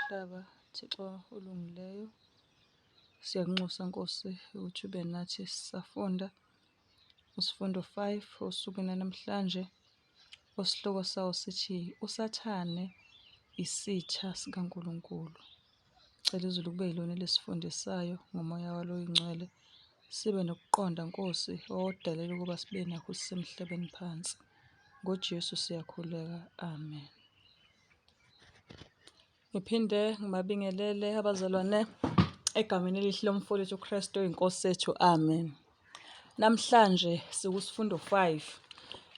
nomhlaba, Thixo olungileyo, siyakunxusa Nkosi ukuthi ube nathi sisafunda isifundo 5 osukwini namhlanje osihloko sawo sithi uSathane isitha sikaNkulunkulu. Cela izulu kube yilona elisifundisayo ngomoya walo oyingcwele sibe nokuqonda Nkosi owodalela ukuba sibe nakho sisemhlabeni phansi. NgoJesu siyakhuleka. Amen. Ngiphinde ngibabingelele abazalwane egameni elihle lomfowethu uKristu inkosi yethu. Amen. Namhlanje sikusifundo 5.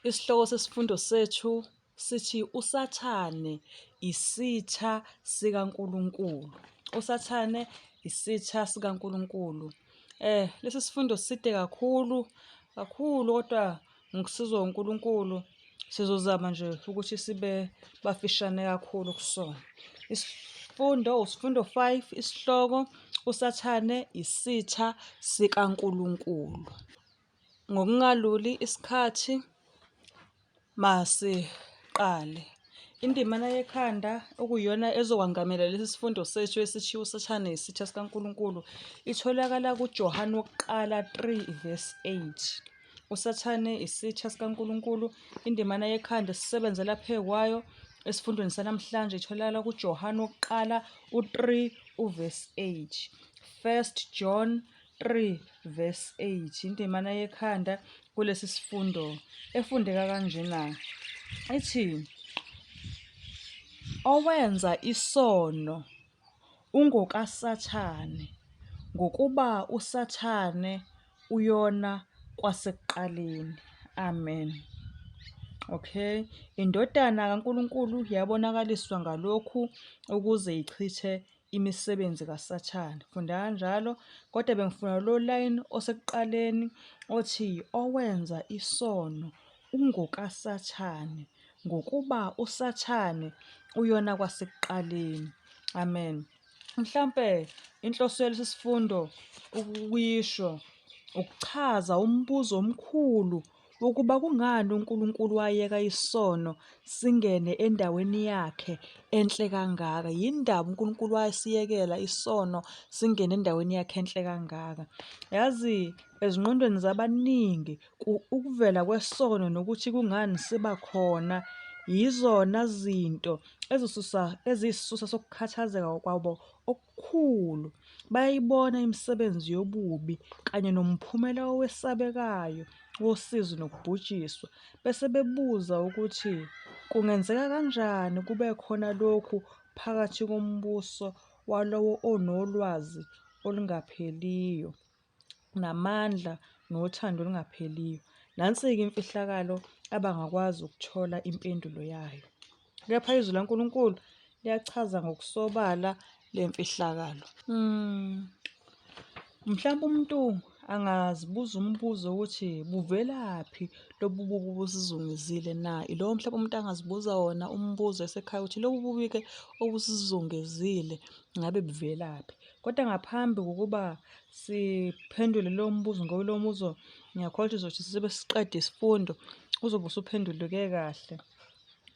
Isihloko sesifundo sethu sithi uSathane isitha sikaNkulunkulu. USathane isitha sikaNkulunkulu. Lesi sifundo side kakhulu kakhulu kodwa ngokusizwa uNkulunkulu sizozama nje ukuthi sibe bafishane kakhulu kusona. Isifundo usifundo 5 isihloko uSathane isitha sikaNkulunkulu. Ngokungaluli isikhathi masiqale. Indimana yekhanda okuyiyona ezokwangamela lesi sifundo sethu esishiwo uSathane isitha sikaNkulunkulu itholakala kuJohane wokuqala 3 verse 8. USathane isitha sikaNkulunkulu. Indimana yekhanda esisebenzela phezu kwayo esifundweni sanamhlanje itholakala kuJohane wokuqala u-3 uverse 8. First John 3 verse 8 indimana yekhanda kulesi sifundo efundeka kanjena ithi owenza isono ungokaSathane ngokuba uSathane uyona kwasekuqaleni. Amen. Okay, indodana kaNkulunkulu yabonakaliswa ngalokhu ukuze ichithe imisebenzi kaSathane. Funda kanjalo, kodwa bengifuna lo line osekuqaleni othi owenza isono ungokaSathane ngokuba uSathane uyona kwasekuqaleni. Amen. Mhlampe inhloso yalesi sifundo ukuyisho ukuchaza umbuzo omkhulu wokuba kungani uNkulunkulu wayeka isono singene endaweni yakhe enhle kangaka. Yini ndaba uNkulunkulu wayesiyekela isono singene endaweni yakhe enhle kangaka? Yazi ezingqondweni zabaningi ukuvela kwesono nokuthi kungani siba khona yizona zinto ezisusa eziyisisusa sokukhathazeka kwabo okukhulu. Bayayibona imisebenzi yobubi kanye nomphumela owesabekayo wosizi nokubhujiswa, bese bebuza ukuthi kungenzeka kanjani kube khona lokhu phakathi kombuso walowo onolwazi olungapheliyo namandla nothando olungapheliyo. Nansi-ke imfihlakalo abangakwazi ukuthola impendulo yayo. Kepha izwi laNkulunkulu liyachaza ngokusobala le mfihlakalo. Mhlawumbe umuntu angazibuza umbuzo ukuthi buvelaphi lobu bubi obusizungezile na? Ilowo mhlawumbe umuntu angazibuza wona umbuzo esekhaya ukuthi lobu bubi-ke obusizungezile ngabe buvelaphi? Kodwa ngaphambi kokuba siphendule lowo mbuzo ngoba lowo mbuzo ngiyakholwa ukuthi uzothi sibe siqeda isifundo uzobe usuphenduleke kahle.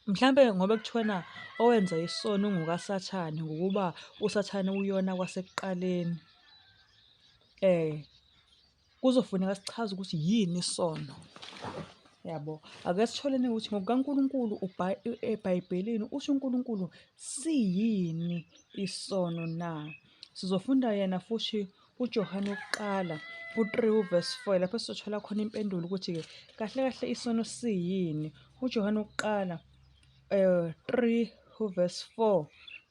Mhlampe ngoba kuthiwa owenza isono ungokaSathane ngokuba uSathane uyona kwasekuqaleni. Kuzofuneka sichaze ukuthi yini isono. Yabo, ake sitholeni ukuthi ngokukaNkulunkulu eBhayibhelini usho uNkulunkulu siyini isono na? Sizofunda yena futhi uJohane wokuqala u-3 uverse 4 lapho sizothola khona impendulo ukuthi-ke kahle kahle isono siyini. UJohane wokuqala 3 uverse 4,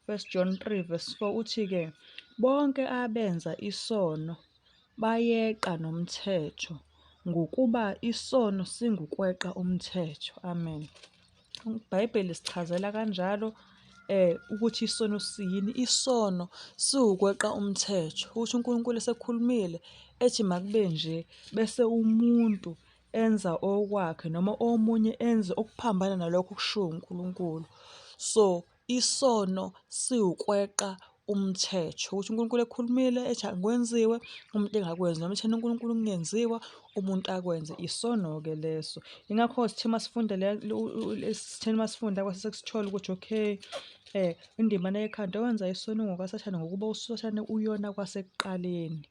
First John 3 verse 4 uthi-ke bonke abenza isono bayeqa nomthetho, ngokuba isono singukweqa umthetho. Amen. IBhayibheli lisichazela kanjalo ukuthi isono siyini. Isono siwukweqa umthetho, ukuthi uNkulunkulu esekhulumile ethi makube nje bese umuntu enza okwakhe noma omunye enze okuphambana nalokho okushiwo uNkulunkulu. So isono siwukweqa umthetho, ukuthi uNkulunkulu ekhulumile ethi akwenziwe, umuntu engakwenzi noma ethena uNkulunkulu kungenziwa, umuntu akwenze. Isono-ke leso. Yingakho sithe masifunda sithe masifunda kwase sesithola ukuthi okay, indimana yekhanda owenza isono ungokaSathane ngokuba uSathane uyona kwasekuqaleni.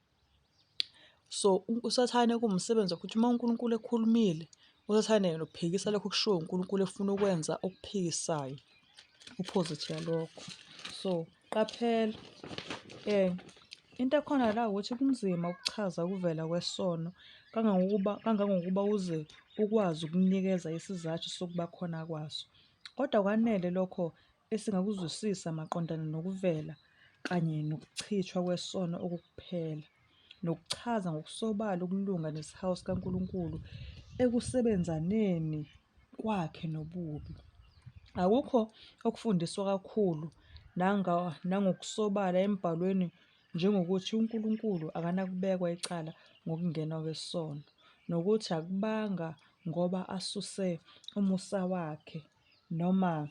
So uSathane kuwumsebenzi wakhe ukuthi uma uNkulunkulu ekhulumile, uSathane yena uphikisa lokho okushiwo uNkulunkulu efuna ukwenza okuphikisayo, opposite yalokho. So qaphela into ekhona la ukuthi kunzima ukuchaza ukuvela kwesono kangangokuba kangangokuba uze ukwazi ukunikeza isizathu sokuba khona kwaso. Kodwa kwanele lokho esingakuzwisisa maqondana nokuvela kanye nokuchithwa kwesono okukuphela, nokuchaza ngokusobala ukulunga nesihawu sikaNkulunkulu ekusebenzaneni kwakhe nobubi. Akukho okufundiswa kakhulu nangokusobala emBhalweni njengokuthi uNkulunkulu akanakubekwa icala ngokungena kwesono, nokuthi akubanga ngoba asuse umusa wakhe noma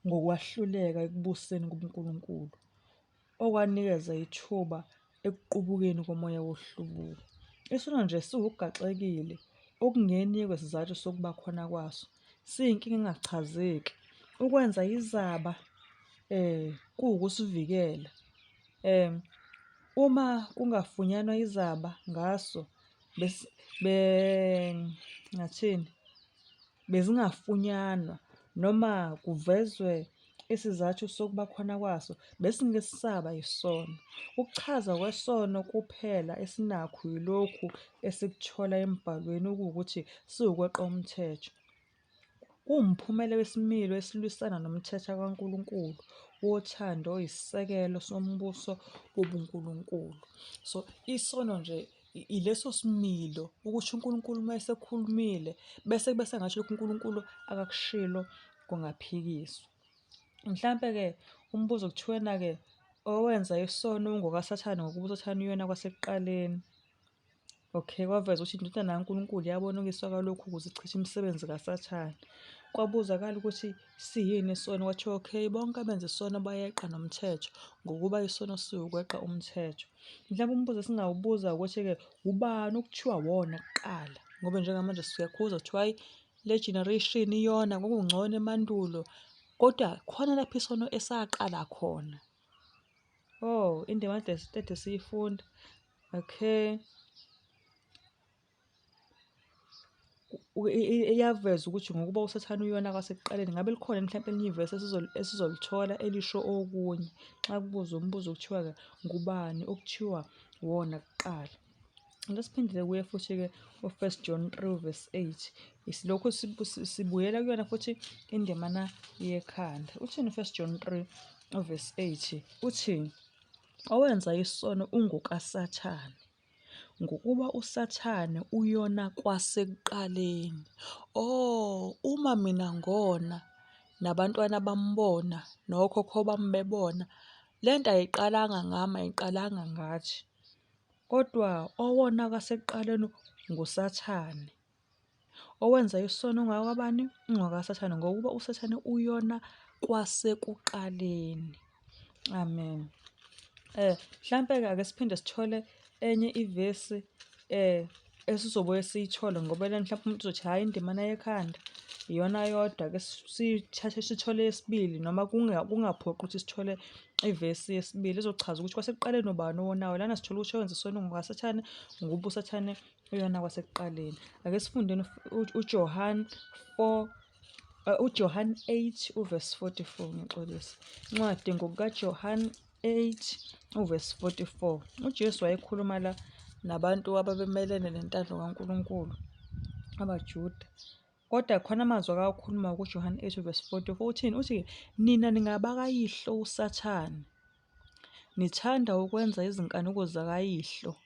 ngokwahluleka ekubuseni kubuNkulunkulu, okwanikeza ithuba ekuqubukeni komoya wokuhlubuka. Isono nje siwukugaxekile okungenikwe sizathu sokuba khona kwaso, siyinkinga engachazeki. Ukwenza izaba kuwukusivikela. Uma kungafunyanwa izaba ngaso ngingathini? Bezingafunyanwa noma kuvezwe isizathu sokuba khona kwaso, besingeke sisaba yisono. Ukuchaza kwesono kuphela esinakho yilokhu esikuthola emBhalweni okuwukuthi siwukweqa umthetho. Kuwumphumela wesimilo esilwisana nomthetho kaNkulunkulu wothando oyisisekelo sombuso wobuNkulunkulu. So isono nje ileso similo ukuthi uNkulunkulu uma esekhulumile bese kube sengathi lokhu uNkulunkulu akakushilo kungaphikiswa. Mhlampe-ke umbuzo kuthiwena-ke owenza isono ungokaSathane ngokuba uSathane uyona kwasekuqaleni. Okay, kwaveza ukuthi iNdodana kaNkulunkulu yabonakiswa kalokhu ukuze ichithe imisebenzi kaSathane. Kwabuzakala ukuthi siyini isono, kwathiwa okay, bonke abenza isono bayeqa nomthetho, ngokuba isono siwukweqa umthetho. Mhlawumbe umbuzo esingawubuza ukuthi-ke ubani okuthiwa wona kuqala, ngoba njengamanje siyakhuza kuthiwa hhayi le generation iyona kwakungcono emandulo, kodwa khona lapho isono esaqala khona. Oh, indima kade kade siyifunda. Okay. Iyaveza ukuthi ngokuba uSathane uyona kwasekuqaleni, ngabe likhona mhlampe elinye ivesi esizolithola elisho okunye xa kubuzwa umbuzo kuthiwa-ke ngubani okuthiwa wona kuqala. Ake siphindele kuye futhi-ke u-First John 3 verse 8. Isilokhu sibuyela kuyona futhi indimana yekhanda. Uthini u-First John 3 verse 8? Uthi owenza isono ungokaSathane. Ngokuba uSathane uyona kwasekuqaleni. Oh, uma mina ngona nabantwana bambona nokhokho bami bebona, lento ayiqalanga ngami, ayiqalanga ngathi. Kodwa owona kwasekuqaleni nguSathane. Owenza isono ungakabani? UngakaSathane ngokuba uSathane uyona kwasekuqaleni. Amen. Mhlampe-ke ake siphinde sithole enye ivesi esizobuye siyithole ngoba lena mhlawumbe umuntu uzothi hhayi indimana yekhanda iyona yodwa ake sithathe sithole eyesibili noma kungaphoqi ukuthi sithole ivesi yesibili ezochaza ukuthi kwasekuqaleni ubani owonayo. Lana sithola ukuthi owenza isono ngokaSathane ngokuba uSathane uyona kwasekuqaleni. Ake sifundeni uJohn 4 uJohn 8 uverse 44 ngixolisa. Incwadi ngokukaJohn 8 uverse 44. UJesu wayekhuluma la nabantu ababemelene nentando kaNkulunkulu, abaJuda. Kodwa khona amazwi akawakhuluma kuJohane 8 verse 44 uthini? Uthi, nina ningabakayihlo uSathane, nithanda ukwenza izinkanuko zakayihlo.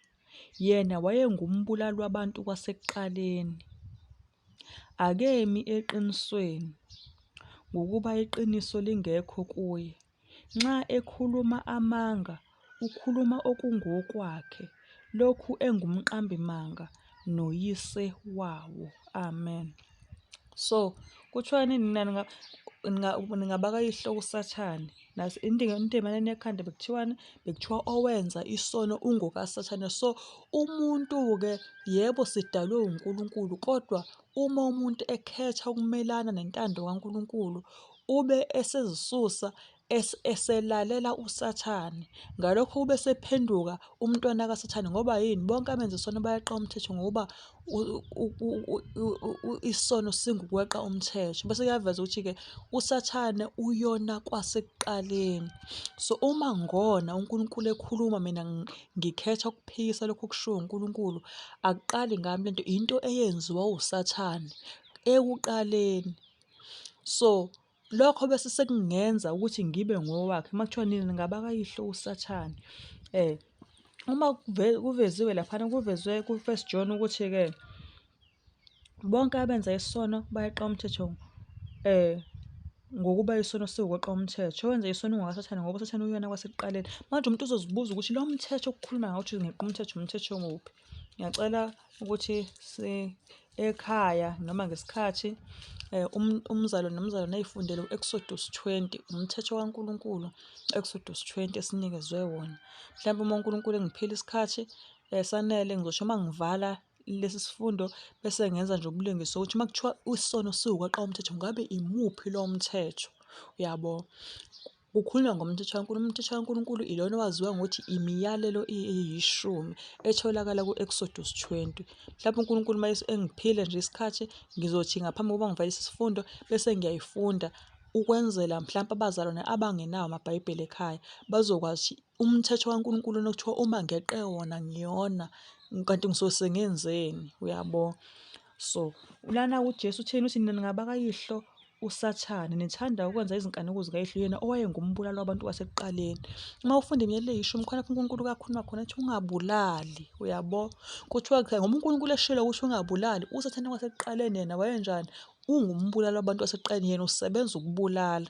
Yena wayengumbulali wabantu kwasekuqaleni. Akemi eqinisweni, ngokuba iqiniso lingekho kuye. Nxa ekhuluma amanga, ukhuluma okungokwakhe, lokhu engumqambimanga noyise wawo. Amen. So, kuthiwa nini nani Ningabakayihlo uSathane. Intimaneni yekhanda bekuthiwani? Bekuthiwa owenza isono ungokaSathane. So umuntu-ke yebo sidalwe uNkulunkulu kodwa uma umuntu ekhetha ukumelana nentando kaNkulunkulu ube esezisusa eselalela uSathane. Ngalokho ube esephenduka umntwana kaSathane ngoba yini? Bonke abenza isono bayeqa umthetho ngokuba isono singukweqa umthetho. Bese kuyaveza ukuthi-ke uSathane uyona kwasekuqaleni. So uma ngona uNkulunkulu ekhuluma mina ngikhetha ukuphikisa lokho okushiwo uNkulunkulu, akuqali ngami lento, into eyenziwa uSathane ekuqaleni. So lokho bese sekungenza ukuthi ngibe ngowakhe uma kuthiwa nina ningabakayihlo uSathane. Uma kuveziwe laphana kuvezwe ku-First John ukuthi-ke bonke abenza isono bayeqa umthetho ngokuba isono siwukweqa umthetho. Owenza isono ungokaSathane ngoba uSathane uyona kwasekuqaleni. Manje umuntu uzozibuza ukuthi lo mthetho okukhuluma ngawo ukuthi ngeqa umthetho, umthetho muphi? Ngiyacela ukuthi ekhaya noma ngesikhathi umzalwane nomzalwane ey'fundele u-Exodus 20, umthetho kaNkulunkulu u-Exodus 20 esinikezwe wona. Mhlampe uma uNkulunkulu engiphile isikhathi esanele ngizosho uma ngivala lesi sifundo bese ngenza nje ubulungiswa ukuthi uma kuthiwa isono siwukweqa umthetho ngabe imuphi lo mthetho, uyabo? Kukhulunywa ngomthetho kaNkulunkulu. Umthetho kaNkulunkulu ilona owaziwa ngokuthi imiyalelo eyishumi etholakala ku-Exodus 20. Mhlawumbe uNkulunkulu uma engiphile nje isikhathi ngizothi ngaphambi kokuba ngivale isifundo bese ngiyayifunda ukwenzela mhlawumpe abazalwane abangenawo amaBhayibheli ekhaya bazokwazi umthetho kaNkulunkulu lona okuthiwa uma ngeqe wona ngiyona kanti ngisuke sengenzeni, uyabo? So lana uJesu uthini? Uthi nina ningabakayihlo uSathane, nithanda ukwenza izinkanuko zikayihlo, yena owayengumbulali wabantu wasekuqaleni. Uma ufunda imiyalelo eyishumi khona lapho uNkulunkulu kakhuluma khona ethi ungabulali, uyabo? Kuthiwa ngoba uNkulunkulu eshilo ukuthi ungabulali, uSathane wasekuqaleni yena wayenjani? Ungumbulali wabantu wasekuqaleni, yena usebenza ukubulala.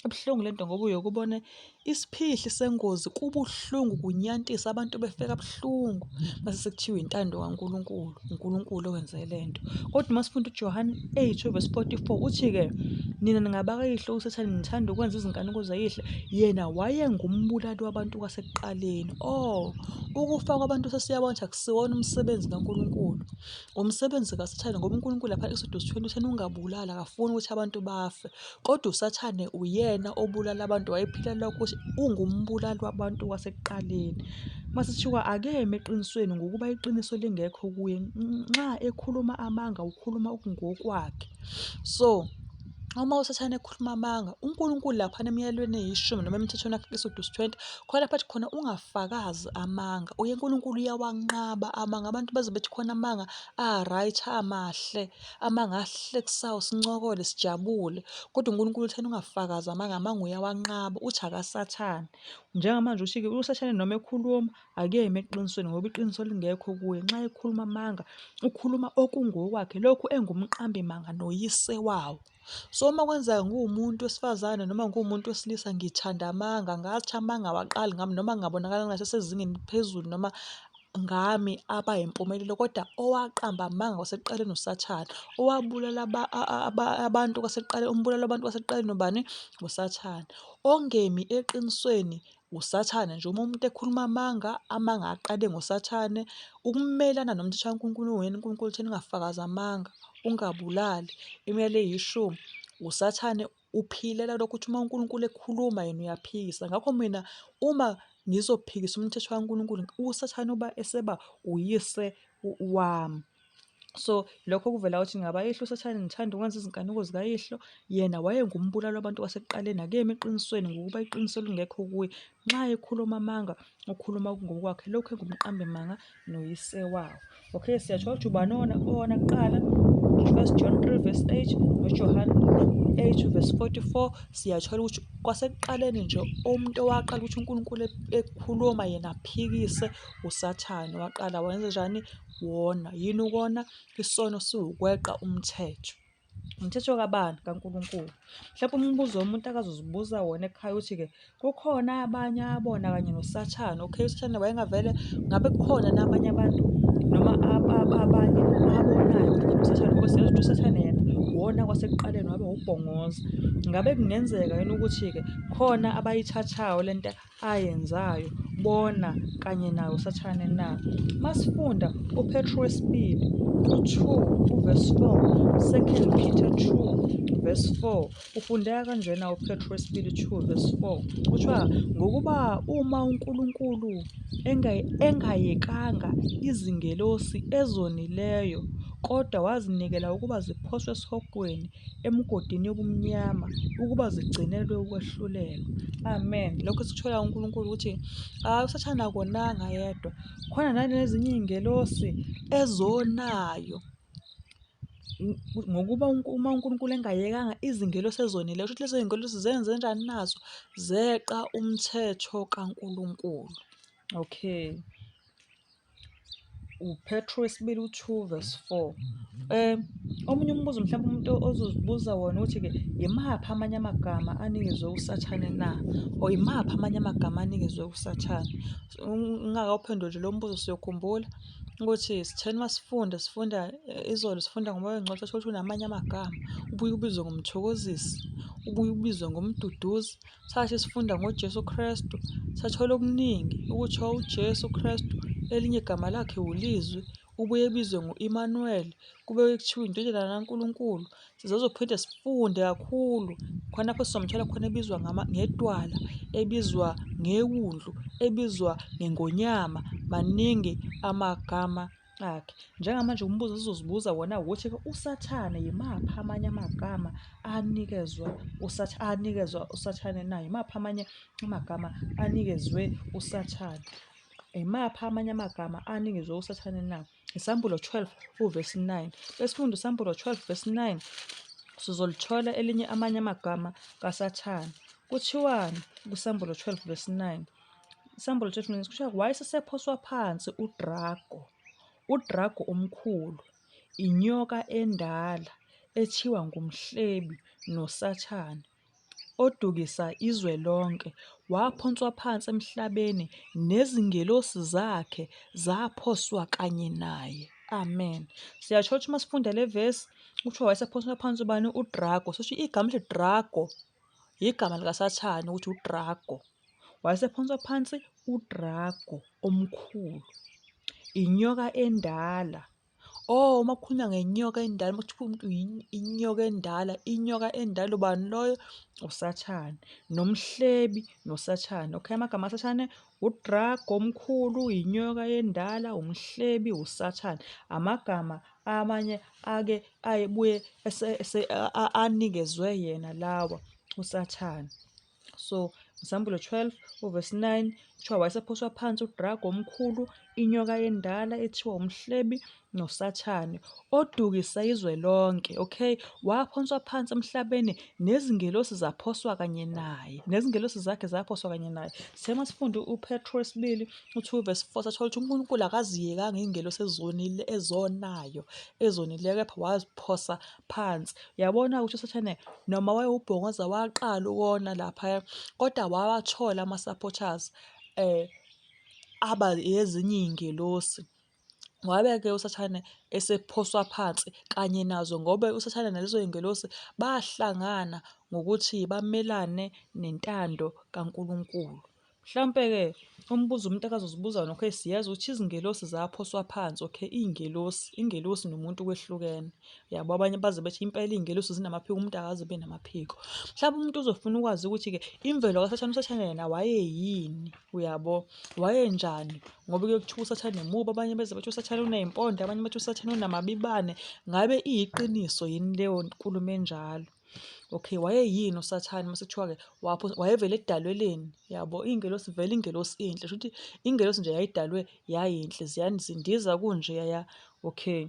Ibuhlungu lento ngoba uyoke ubone isiphihli sengozi kubuhlungu kunyantisa abantu befe kabuhlungu mase sekuthiwa intando kaNkulunkulu, uNkulunkulu owenze lento. Kodwa uma sifunda uJohane 8 verse 44 uthi-ke nina ningabakayihlo uSathane nithanda ukwenza izinkanuko zayihlo, yena wayengumbulali wabantu kwasekuqaleni. Oh, ukufa kwabantu sesiyabona ukuthi akusiwona umsebenzi kaNkulunkulu, umsebenzi kaSathane ngoba uNkulunkulu lapha e-Exodus 20 uthena ungabulali, akafuni ukuthi abantu bafe. Kodwa uSathane uyena obulala abantu, wayephilela ukuthi ungumbulali wabantu kwasekuqaleni. Mase kuthiwa akeme eqinisweni ngokuba iqiniso lingekho kuye, nxa ekhuluma amanga ukhuluma okungokwakhe. So uma uSathane ekhuluma amanga, uNkulunkulu laphana emiyalweni eyishumi noma emthethweni wakhe ku-Exodus 20, khona lapho athi khona ungafakazi amanga. Uye uNkulunkulu uyawanqaba amanga. Abantu baze bethi khona amanga a-right amahle. Amanga ahlekisayo sincokole sijabule kodwa uNkulunkulu uthena ungafakazi amanga, amanga uyawanqaba uthi akasathane. Njengamanje uthi-ke uSathane noma ekhuluma akemi eqinisweni ngoba iqiniso lingekho kuye. Nxa ekhuluma amanga ukhuluma okungokwakhe lokhu engumqambi manga noyise wawo. So uma kwenzeka ngiwumuntu wesifazane noma ngiwumuntu wesilisa ngithanda amanga, ngathi amanga awaqali ngami noma ngingabonakala engathi asezingeni eliphezulu noma ngami aba yimpumelelo kodwa owaqamba amanga kwasekuqaleni uSathane, owabulala abantu kwasekuqaleni, umbulali wabantu kwasekuqaleni ubani? USathane. Ongemi eqinisweni uSathane nje, uma umuntu ekhuluma amanga, amanga aqale ngoSathane. Ukumelana nomthetho kaNkulunkulu uyena uNkulunkulu uthena ungafakazi amanga, ungabulali, imiyalelo eyishumi. USathane uphilela lokho ukuthi uma uNkulunkulu ekhuluma yena uyaphikisa. Ngakho mina uma ngizophikisa umthetho kaNkulunkulu, uSathane uba eseba uyise wami. So lokho kuvela ukuthi ngabayihlo uSathane nithanda ukwenza izinkanuko zikayihlo, yena wayengumbulali wabantu wasekuqaleni, akemi eqinisweni ngokuba iqiniso lingekho kuye. Nxa ekhuluma amanga, ukhuluma ngokwakhe, lokhu engumqambi manga noyise wawo. Okay, siyathola ukuthi ubani owona owona kuqala, First John 3 verse 8 noJohane 8 verse 44. Siyathola ukuthi kwasekuqaleni nje umuntu owaqala ukuthi uNkulunkulu ekhuluma yena aphikise uSathane waqala wenza njani? Wona. Yini ukona? Isono siwukweqa umthetho. Umthetho kabani? KaNkulunkulu. Mhlawumpe umbuzo umuntu akazozibuza wona ekhaya uthi-ke kukhona abanye abona kanye noSathane. Okay, uSathane wayengavele ngabe kukhona nabanye abantu noma abanye abonayo kanye noSathane ngoba siyazi ukuthi uSathane yena Wona kwasekuqaleni wabe ubhongoza. Ngabe kungenzeka yini ukuthi-ke khona abayithathayo lento ayenzayo bona kanye naye uSathane na? Masifunda uPetru wesibili u-2 uvesi 4, 2 Peter 2 verse 4, ufundeka kanjena uPetru wesibili 2 verse 4, kuthiwa ngokuba uma uNkulunkulu engayekanga izingelosi ezonileyo kodwa wazinikela ukuba ziphoswe esihogweni emigodini yobumnyama ukuba zigcinelwe ukwehlulelwa. Amen. Lokho esikuthola uNkulunkulu ukuthi hayi uSathane akonanga yedwa, khona nanezinye iy'ngelosi ezonayo. Ngokuba uma uNkulunkulu engayekanga izingelosi ezonile, kusho ukuthi lezo zingelosi zenzenjani nazo? Zeqa umthetho kaNkulunkulu. Okay. UPetru wesibili u-2 verse 4. Omunye umbuzo mhlawumbe umuntu ozozibuza wona ukuthi-ke yimaphi amanye amagama anikezwe uSathane na? Or yimaphi amanye amagama anikezwe uSathane? Ungakawuphenduli nje lo mbuzo siyokhumbula ukuthi sitheni uma sifunda, sifunda izolo sifunda ngoMoya oNgcwele sathola ukuthi unamanye amagama. Ubuye ubizwe ngomthokozisi, ubuye ubizwe ngomduduzi. Sathi sifunda ngoJesu Kristu, sathola okuningi ukuthi uJesu Kristu elinye igama lakhe uLizwi, ubuye ebizwe ngo-Emmanuel, kube kuthiwa indodana kaNkulunkulu. Sizozophinde sifunde kakhulu khona lapho sizomthola khona ebizwa ngedwala, ebizwa ngewundlu, ebizwa ngengonyama. Maningi amagama akhe. Njengamanje umbuzo esizozibuza wona ukuthi-ke uSathane yimaphi amanye amagama anikezwa anikezwa uSathane na? Yimaphi amanye amagama anikezwe uSathane? Imaphi amanye amagama anikezwe uSathane na? Isambulo 12 uvesi 9. Besifunda isambulo 12 verse 9 sizolithola elinye amanye amagama kaSathane. Kuthiwani kusambulo 12 verse 9? Isambulo 12 verse 9 kuthiwa wayesesephoswa phansi udrago, udrago omkhulu, inyoka endala ethiwa ngumhlebi noSathane, odukisa izwe lonke, waphonswa phansi emhlabeni, nezingelosi zakhe zaphoswa kanye naye. Amen. Siyasho ukuthi uma sifunda le vesi kuthiwa wayesephonswa phansi ubani? UDrago. Sosho igama elithi Drago igama likaSathane ukuthi uDrago. Wayesephonswa phansi uDrago omkhulu, inyoka endala. Oh, uma kukhulunywa ngenyoka endala, uma kuthiwa umuntu inyoka endala, inyoka endala ubani loyo? USathane, nomhlebi noSathane. Okay, amagama kaSathane uDrago omkhulu, inyoka endala, umhlebi, uSathane. Amagama amanye ake ayebuye anikezwe yena lawa uSathane. So Isambulo 12 uvesi 9 kuthiwa wayesephoswa phansi udrago omkhulu, inyoka endala ethiwa umhlebi noSathane, odukisa izwe lonke. Okay, waphonswa phansi emhlabeni nezingelosi zaphoswa kanye naye, nezingelosi zakhe zaphoswa kanye naye. Sithe uma sifunda uPetro wesibili u-2 verse 4 sathola ukuthi uNkulunkulu akaziyekanga iy'ngelosi ezonile ezonayo ezonileyo kepha waziphosa phansi. Uyabona ukuthi uSathane noma wayewubhongoza waqala ukona laphaya kodwa wawathola ama-supporters aba ezinye iy'ngelosi. Wabe-ke uSathane esephoswa phansi kanye nazo ngoba uSathane nalezo y'ngelosi bahlangana ngokuthi bamelane nentando kaNkulunkulu. Mhlampe-ke umbuzo umuntu akazozibuza wona, okay siyazi ukuthi izingelosi zaphoswa phansi, okay iy'ngelosi, ingelosi nomuntu kwehlukene. Yabo abanye baze bethi impela iy'ngelosi zinamaphiko, umuntu akaze ebe namaphiko. Mhlawumbe umuntu uzofuna ukwazi ukuthi-ke imvelo kaSathane, uSathane yena wayeyini, uyabo? Wayenjani? Ngoba kuye kuthiwa uSathane mubi, abanye beze bethi uSathane uney'mpondo, abanye bathi uSathane unamabibane. Ngabe iyiqiniso yini leyo nkulumo enjalo? Okay, wayeyini uSathane mase kuthiwa-ke wayevele edalweleni yabo iy'ngelosi vele ingelosi inhle shuthi ingelosi nje yayidalwe yayinhle zindiza kunjeyaya. Okay.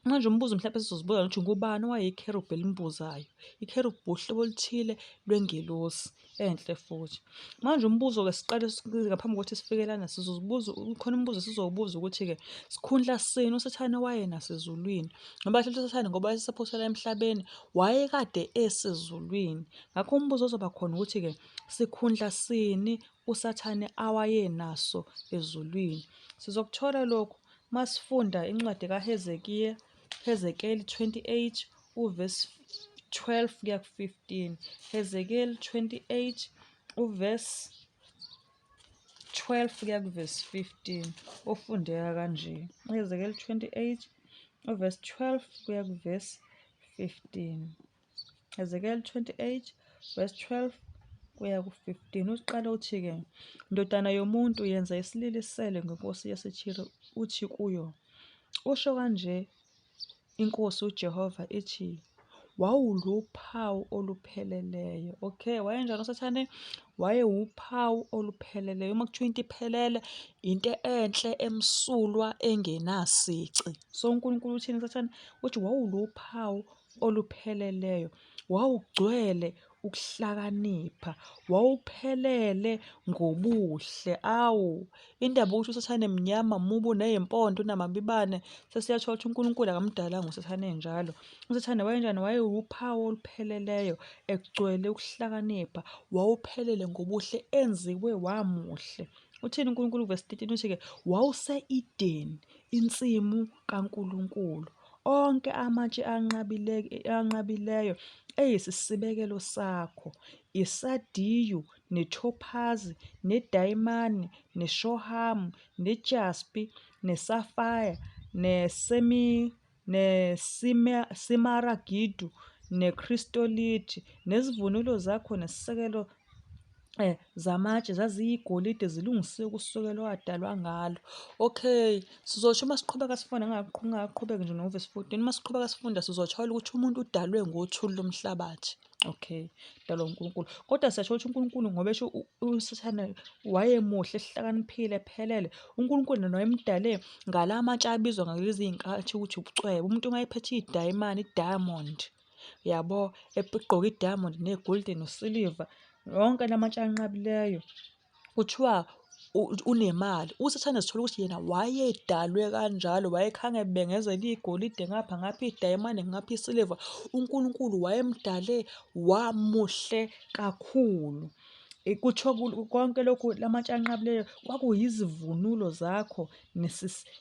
Manje umbuzo mhlawumbe esizozibuza ukuthi ngubani owayeyikherubhi elimbuzayo? Ikherubhi uhlobo oluthile lwengelosi enhle futhi. Manje umbuzo-ke siqale ngaphambi kokuthi sifike lana sizozibuza, khona umbuzo esizowubuza ukuthi-ke sikhundla sini uSathane wayenaso ezulwini? Ngoba kahle uSathane ngoba wayesephosela emhlabeni wayekade esezulwini. Ngakho umbuzo ozoba khona ukuthi-ke sikhundla sini uSathane awayenaso ezulwini? Sizokuthola lokhu masifunda incwadi kaHezekiya, Hezekeli 28 uvesi 12 kuya ku-15. Hezekeli 28 uvesi 12 kuya kuvesi 15 ofundeka kanje. Hezekeli 28 uvesi 12 kuya kuvesi 15. Ezekiel 28 verse 12 kuya ku-15. Uqala uthi-ke, Ndodana yomuntu, yenza isililisele ngenkosi yaseThire, uthi kuyo, Usho kanje iNkosi uJehova ithi, wawuluphawu olupheleleyo. Okay, wayenjani uSathane? Wayewuphawu olupheleleyo. Uma kuthiwa into iphelele, into enhle emsulwa engenasici. So uNkulunkulu uthini kuSathane? Uthi wawuluphawu olupheleleyo, wawugcwele ukuhlakanipha, wawuphelele ngobuhle. Awu, indaba ukuthi uSathane mnyama, mubi, uney'mpondo, unamabibane, sesiyathola ukuthi uNkulunkulu akamdalanga uSathane enjalo. USathane wayenjani? Wayewuphawu olupheleleyo, egcwele ukuhlakanipha, wawuphelele ngobuhle, enziwe wamuhle. Uthini uNkulunkulu kuvesi 13? Uthi-ke, wawuse-Edeni, insimu kaNkulunkulu. Onke amatshe anqabileyo eyisisibekelo sakho, isadiyu, nethophazi, nedayimane, neshohamu, nejaspi, nesafire, nesimaragidu, nekristoliti, nezivunulo zakho nesisekelo zamatshe zaziyigolide zilungisiwe kusukela wadalwa ngalo. Okay, sizosho uma siqhubeka sifunda ngingaqhubeki nje novesi 14. Uma siqhubeka sifunda sizothola ukuthi umuntu udalwe ngothuli lomhlabathi. Okay, dalwa uNkulunkulu. Kodwa siyasho ukuthi uNkulunkulu ngoba esho uSathane wayemuhle ehlakaniphile ephelele. UNkulunkulu yena wayemdale ngala matshe abizwa ngalezi iy'nkathi ukuthi ubucwebe. Umuntu uma ephethe idayimani, i-diamond. Yabo, egqoke i-diamond negolide nosiliva, wonke la matshe anqabileyo. Kuthiwa unemali. USathane sithola ukuthi yena wayedalwe kanjalo, wayekhanga ebengezela igolide ngapha, ngapha idayimane, ngapha isiliva. UNkulunkulu wayemdale wamuhle kakhulu. Kuthiwa konke lokhu la matshe anqabileyo kwakuyizivunulo zakho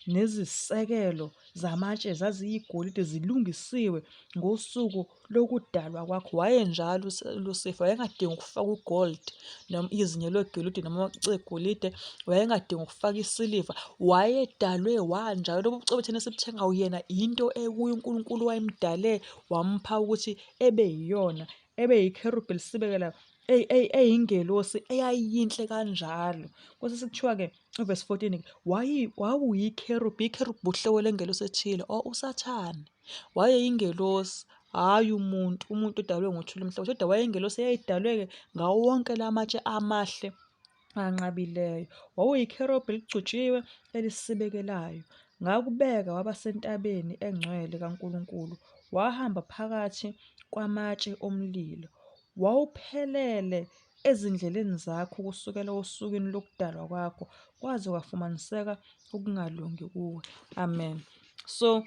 nezisekelo zamatshe zaziyigolide zilungisiwe ngosuku lokudalwa kwakho. Wayenjalo uLusifa, wayengadingi ukufaka ugold noma izinyo legolide noma amacici egolide, wayengadingi ukufaka isiliva, wayedalwe wanjalo. Lobu bucwebe thina esibuthengayo yena into ekuye uNkulunkulu wayemdale wampha ukuthi ebe yiyona, ebe yikherubhi elisibekela eyingelosi eyayiyinhle kanjalo. Kwase sekuthiwa-ke uvesi 14 wawuyikherubhi, ikherubhi uhlobo lengelosi ethile, or uSathane. Wayeyingelosi, hhayi umuntu, umuntu odalwe ngothuli lomhlaba, kodwa wayeyingelosi eyayidalwe-ke ngawo wonke la matshe amahle anqabileyo. Wawuyikherubhi eligcotshiwe elisibekelayo. Ngakubeka waba sentabeni engcwele kaNkulunkulu, wahamba phakathi kwamatshe omlilo. Wawuphelele ezindleleni zakho kusukela osukwini lokudalwa kwakho, kwaze kwafumaniseka ukungalungi kuwe. Amen. So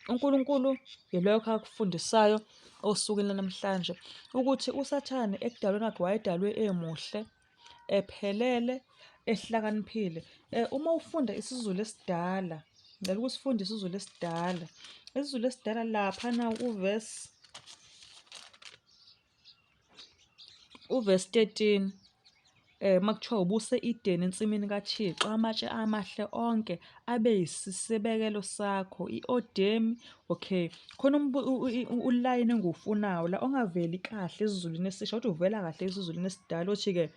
uNkulunkulu yilokho akufundisayo osukwini lanamhlanje ukuthi uSathane ekudalweni kwakhe wayedalwe emuhle, ephelele, ehlakaniphile. Uma ufunda isiZulu esidala, ngicela ukuthi isiZulu esidala. IsiZulu esidala laphana uvesi Uvesi 13 uma kuthiwa ubuse-Edeni ensimini kaThixo, amatshe amahle onke abe yisisibekelo sakho, i-odemi, okay. Khona ulayini engiwufunayo la ongaveli kahle esiZulwini esisha kodwa uvela kahle esiZulwini esidala othi-ke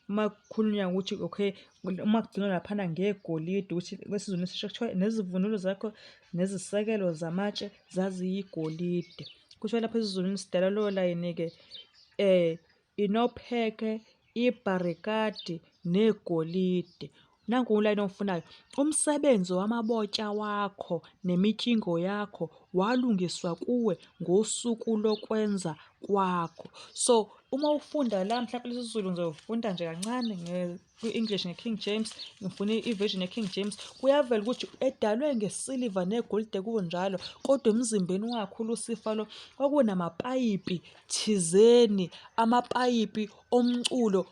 uma kukhulunywa ukuthi okay, uma kugcinwa laphana ngegolide ukuthi kwesiZulwini esisha kuthiwa nezivunulo zakho nezisekelo zamatshe zaziyigolide. Kusho lapha esiZulwini sidala lowo layini-ke inophekhe, ibharikadi negolide. Nanku ulayini owufunayo. Umsebenzi wamabotya wakho nemitshingo yakho walungiswa kuwe ngosuku lokwenza kwakho. So uma ufunda la mhlawumpe isiZulu ngizofunda nje kancane kwi-English nge-King James, ngifuna i-version ye-King James, kuyavela ukuthi edalwe ngesiliva negolide kunjalo, kodwa emzimbeni wakhe uLusifa lo kwakunamapayipi thizeni, amapayipi omculo,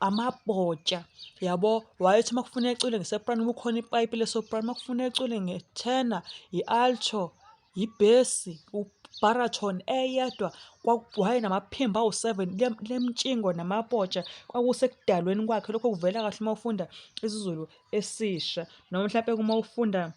amabhotsha yabo. Wayethi uma kufuneka ecule ngesoprano kukhona ipayipi lesoprano, uma kufuneka ecule nge-tenor, i-alto, yibhesi, Baritone eyedwa wayenamaphimbo awu-7 lemtshingo namapotsha kwakusekudalweni kwakhe. Lokho kuvela kahle uma ufunda isiZulu esisha noma mhlampe uma ufunda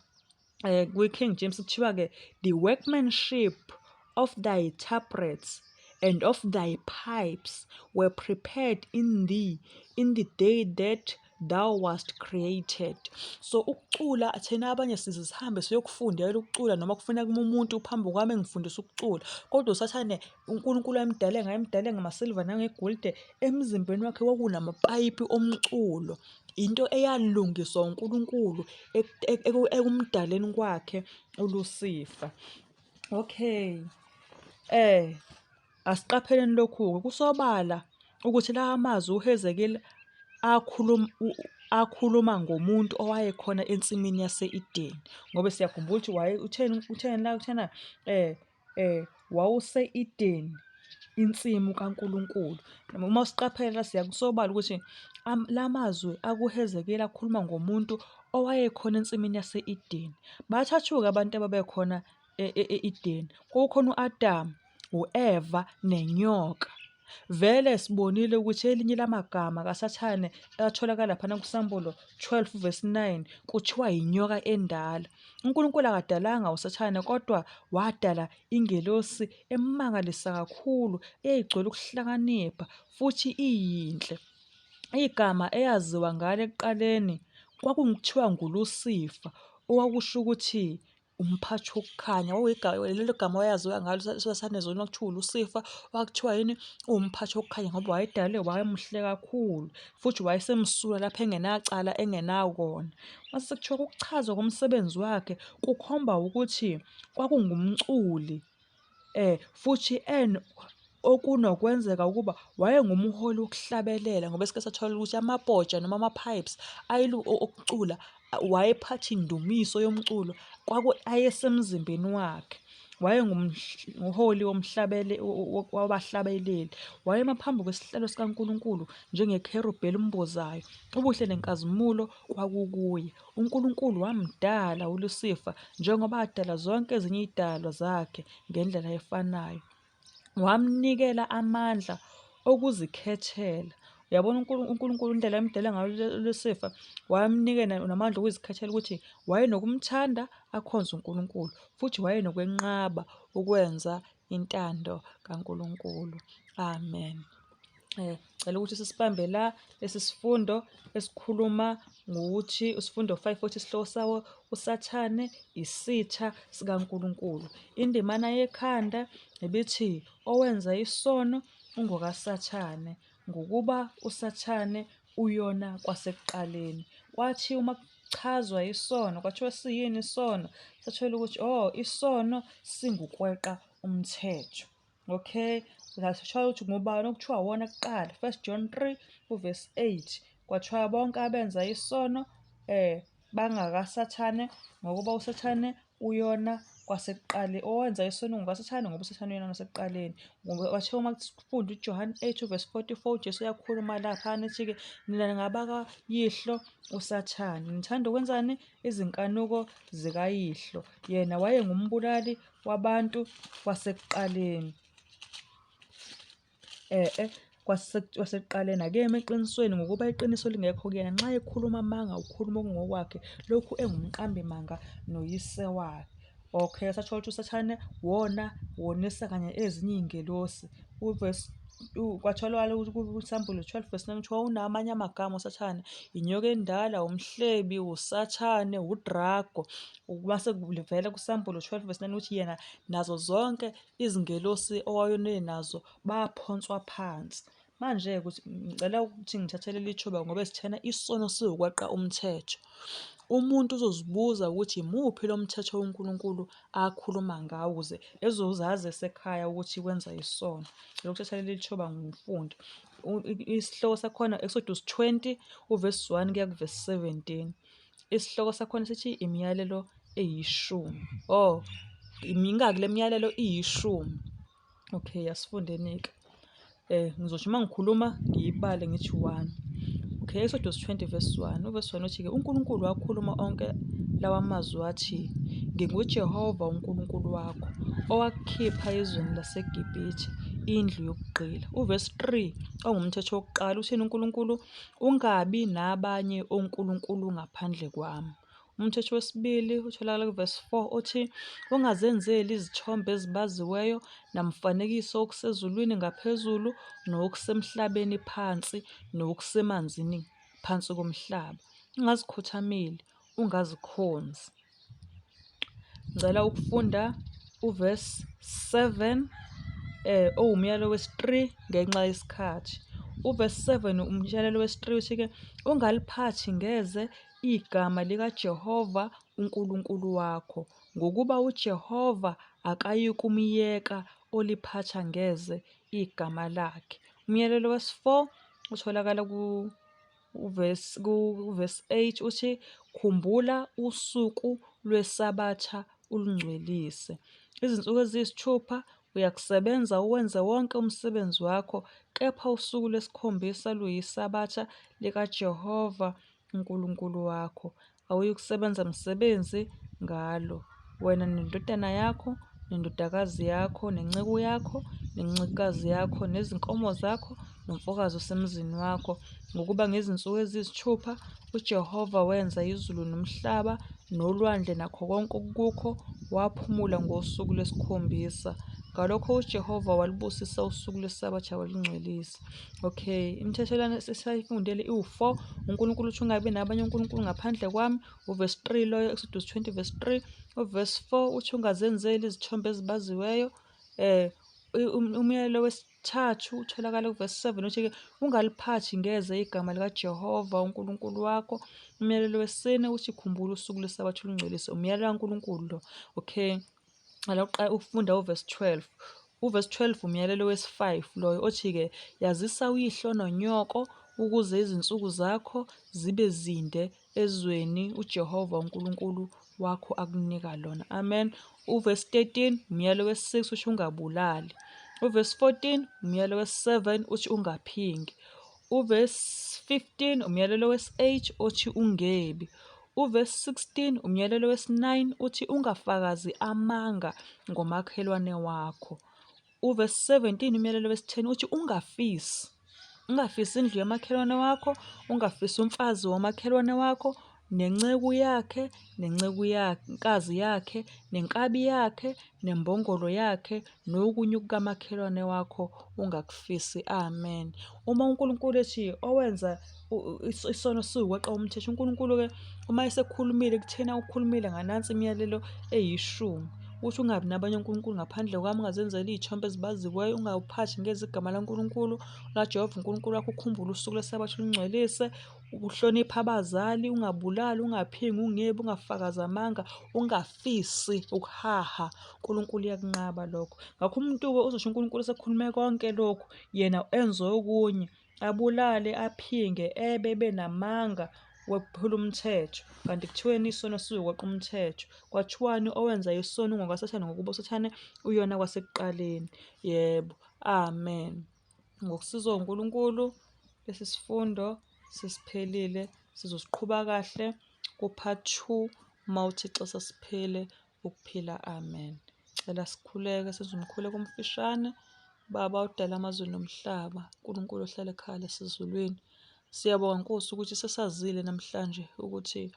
kwi-King James kuthiwa-ke the workmanship of thy tabrets and of thy pipes were prepared in thee in the day that thou wast created. So ukucula thina abanye size sihambe siyokufundela ukucula noma kufuneka umuntu phambi kwami engifundisa ukucula. Kodwa uSathane uNkulunkulu wayemdale ngayemdale ngamasilva nangegolide emzimbeni wakhe kwakunamapayipi omculo. Into eyalungiswa uNkulunkulu ekumdaleni kwakhe uLusifa. Okay. Asiqapheleni lokhu-ke, kusobala ukuthi lawa mazwi uHezekeli akhuluma akhuluma ngomuntu owayekhona ensimini yase-Edeni, ngoba siyakhumbula ukuthi waye utheni utheni la uthena wawuse-Edeni insimu kaNkulunkulu. Uma usiqaphela siyakusobala ukuthi la mazwi akuHezekeli akhuluma ngomuntu owayekhona ensimini yase-Edeni. Bathathu-ke abantu ababekhona e-Edeni. Kwakukhona u-Adamu, u-Eva nenyoka. Vele sibonile ukuthi elinye lamagama kaSathane atholakala laphana kuSambulo 12 verse 9 kuthiwa yinyoka endala. UNkulunkulu akadalanga uSathane kodwa wadala ingelosi emangalisa kakhulu eyayigcwele ukuhlakanipha futhi iyinhle. Igama eyaziwa ngalo ekuqaleni kwakunguthiwa nguLusifa okwakusho ukuthi umphathi wokukhanya lelo gama owayaziwa ngalo sasanezona kwakuthiwa uLusifa kwakuthiwa yini uwumphathi wokukhanya ngoba wayedalwe wayemuhle kakhulu futhi wayesemsulwa lapho engenacala engenakona. Mase sekuthiwa ukuchazwa komsebenzi wakhe kukhomba ukuthi kwakungumculi futhi okunokwenzeka ukuba wayengumholi wokuhlabelela ngoba esike sathola ukuthi amapotsha noma ama-pipes okucula wayephatha indumiso yomculo ayesemzimbeni wakhe. Wayengumholi womhlabele wabahlabeleli. Wayema phambi kwesihlalo sikaNkulunkulu njengekherubhi elimbozayo. Ubuhle nenkazimulo kwakukuye. UNkulunkulu wamdala uLusifa njengoba adala zonke ezinye izidalwa zakhe ngendlela efanayo. Wamnikela amandla okuzikhethela. Uyabona uNkulunkulu indlela amdala ngayo uLusifa, wamnika namandla okuzikhethela ukuthi wayenokumthanda akhonze uNkulunkulu futhi wayenokwenqaba ukwenza intando kaNkulunkulu. Amen. Cela ukuthi sisibambe la lesi sifundo esikhuluma ngokuthi isifundo 5 othi isihloko sawo uSathane isitha sikaNkulunkulu. Indimana yekhanda ibithi owenza isono ungokaSathane ngokuba uSathane uyona kwasekuqaleni. Kwathi uma kuchazwa isono kwathiwa siyini isono, sathola ukuthi oh isono singukweqa umthetho. Okay, sasithola ukuthi ngubani okuthiwa wona kuqala. First John 3 uvesi 8 kwathiwa bonke abenza isono bangakaSathane ngokuba uSathane uyona kwasekuqaleni. Owenza isono ngokaSathane ngoba uSathane uyona kwasekuqaleni. Ngoba kwathiwa uma kufunda uJohane 8 uvesi 44 uJesu uyakhuluma laphana ethi-ke nina ningabakayihlo uSathane. Nithanda ukwenzani? Izinkanuko zikayihlo. Yena wayengumbulali wabantu kwasekuqaleni. Eh kwasekuqaleni akemi eqinisweni ngokuba iqiniso lingekho kuyena. Nxa ekhuluma amanga ukhuluma okungokwakhe lokhu engumqambi manga noyise wakhe. Okay, sathola ukuthi uSathane wona wonisa kanye ezinye iy'ngelosi. Uvesi kwatholakala ukuthi kuSambulo 12 verse 9 kuthiwa unamanye amagama uSathane, inyoka endala, umhlebi, uSathane, udrago. Mase kuvela kuSambulo 12 verse 9 ukuthi yena nazo zonke izingelosi owayone nazo baphonswa phansi. Manje-ke ukuthi ngicela ukuthi ngithathe leli thuba ngoba sithena isono siwukweqa umthetho. Umuntu uzozibuza ukuthi imuphi lo mthetho uNkulunkulu akhuluma ngawo ukuze ezozazi esekhaya ukuthi wenza isono. Ngicela ukuthatha leli thuba ngifunde. Isihloko sakhona Exodus 20 uvesi 1 kuya kuvesi 17. Isihloko sakhona sithi imiyalelo eyishumi. Oh, mingaki le miyalelo iyishumi. Okay, asifundeni-ke. Ngizothi uma ngikhuluma ngiyibale ngithi one. Okay, Exodus 20 verse 1. Uverse 1 uthi-ke uNkulunkulu wakhuluma onke lawa mazwi athi, NginguJehova uNkulunkulu wakho, owakukhipha ezweni laseGibhithe, indlu yobugqila. Uvesi 3 ongumthetho wokuqala uthini uNkulunkulu? Ungabi nabanye onkulunkulu ngaphandle kwami. Umthetho wesibili utholakala kuvesi 4 othi, Ungazenzeli izithombe ezibaziweyo namfanekiso wokusezulwini ngaphezulu nowokusemhlabeni phansi nowokusemanzini phansi komhlaba. Ungazikhothameli, ungazikhonzi. Ngicela ukufunda uvesi 7 owumyalo wesi-3 ngenxa yesikhathi. Uvesi 7 umyalelo wesi-3 uthi-ke ungaliphathi ngeze igama likaJehova uNkulunkulu wakho, ngokuba uJehova akayikumyeka oliphatha ngeze igama lakhe. Umyalelo wesi-4 utholakala ku uvesi kuvesi 8 uthi khumbula usuku lwesabatha ulungcwelise. Izinsuku eziyisithupha uyakusebenza uwenze wonke umsebenzi wakho, kepha usuku lwesikhombisa luyisabatha likaJehova uNkulunkulu wakho. Awuyukusebenza msebenzi ngalo, wena nendodana yakho, nendodakazi yakho, nenceku yakho, nencekukazi yakho, nezinkomo zakho, nomfokazi osemzini wakho, ngokuba ngezinsuku eziyisithupha uJehova wenza izulu nomhlaba nolwandle nakho konke okukukho, waphumula ngosuku lwesikhombisa. Ngalokho uJehova walubusisa usuku lweSabatha walungcwelisa. Okay, imithetho lana esayifundele iwu-4. UNkulunkulu uthi ungabi nabanye onkulunkulu ngaphandle kwami. Uvesi 3 loyo, Exodus 20 verse 3. Uvesi 4 uthi ungazenzeli izithombe ezibaziweyo. Umyalelo wesithathu utholakala kuvesi 7 uthi-ke ungaliphathi ngeze igama likaJehova uNkulunkulu wakho. Umyalelo wesine uthi khumbula usuku lweSabatha ulungcwelise. Umyalelo kaNkulunkulu lo. Okay. Ngicela uqale ukufunda uvesi 12. Uvesi 12 umyalelo wesi-5 loyo othi-ke yazisa uyihlo nonyoko ukuze izinsuku zakho zibe zinde ezweni uJehova uNkulunkulu wakho akunika lona. Amen. Uvesi 13 umyalo wesi-6 uthi ungabulali. Uvesi 14 umyalo wesi-7 uthi ungaphingi. Uvesi 15 umyalelo wesi-8 othi ungebi. Uvesi 16 umyalelo wesi-9 uthi ungafakazi amanga ngomakhelwane wakho. Uvesi 17 umyalelo wesi-10 uthi ungafisi. Ungafisi indlu yomakhelwane wakho, ungafisi umfazi womakhelwane wakho, nenceku yakhe, nenceku yankazi yakhe, nenkabi yakhe, nembongolo yakhe, nokunye kukamakhelwane wakho ungakufisi. Amen. Uma uNkulunkulu ethi owenza isono siwukweqa umthetho, uNkulunkulu-ke uma esekhulumile kuthina ukhulumile nganansi imiyalelo eyishumi. Uthi ungabi nabanye onkulunkulu ngaphandle kwami, ungazenzeli iy'thombe ezibaziweyo, ungawuphathi ngeze igama laNkulunkulu, laJehova uNkulunkulu wakho, ukhumbule usuku lweSabatha ulungcwelise, Ukuhlonipha abazali, ungabulali, ungaphingi, ungebi, ungafakazi amanga, ungafisi ukuhaha. UNkulunkulu uyakunqaba lokho. Ngakho umuntu-ke uzosho uNkulunkulu esekhulume konke lokhu, yena enze okunye, abulale, aphinge, ebe, ebe namanga, wephula umthetho. Kanti kuthiweni isono siwukweqa umthetho? Kwathiwani owenza isono ungokaSathane ngokuba uSathane uyona kwasekuqaleni. Yebo. Amen. Ngokusizwa uNkulunkulu lesi sifundo sesiphelile, sizosiqhuba kahle ku-part 2 uma uThixo sesiphile ukuphila. Amen. Cela sikhuleke senze umkhuleko omfishane. Baba odala amazulu nomhlaba, uNkulunkulu ohlala ekhaya lasezulwini. Siyabonga Nkosi ukuthi sesazile namhlanje ukuthi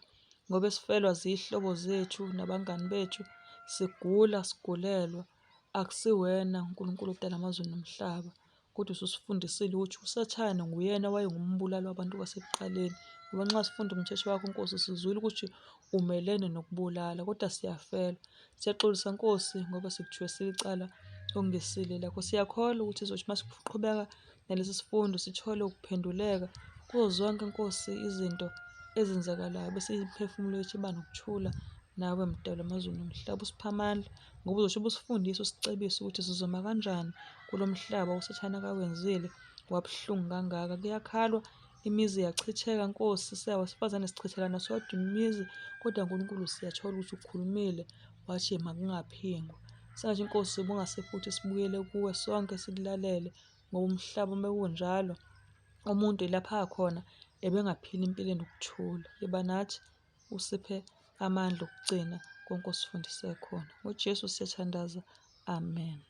ngoba sifelwa zihlobo zethu nabangani bethu, sigula sigulelwa. Akusiwena uNkulunkulu odala amazulu nomhlaba, kodwa ususifundisile ukuthi uSathane nguyena owayengumbulali wabantu kwasekuqaleni. Ngoba nxa sifunda umthetho wakho Nkosi sizwile ukuthi umelene nokubulala, kodwa siyafelwa. Siyaxolisa Nkosi ngoba sikuthwesile icala okungesile lakho. Siyakholwa ukuthi sizothi uma siqhubeka nalesi sifundo sithole ukuphenduleka kuzo zonke Nkosi izinto ezenzakalayo bese imiphefumulo yethu iba nokuthula nawe Mdali wamazulu nomhlaba. Usiphe amandla ngoba uzosho ubusifundise usicebise ukuthi sizoma kanjani kulo mhlaba uSathane akawenzile wabuhlungu kangaka. Kuyakhalwa, imizi iyachitheka Nkosi, siyawasifazane sichithelana sodwa imizi, kodwa Nkulunkulu siyathola ukuthi ukhulumile wathi makungaphingwa. Sengathi Nkosi ubungase futhi sibuyele kuwe sonke sikulalele ngoba umhlaba uma kunjalo umuntu ilapha akhona ebengaphila impilo enokuthula. Yiba nathi usiphe. amandla okugcina konke osifundise khona. NgoJesu siyathandaza. Amen.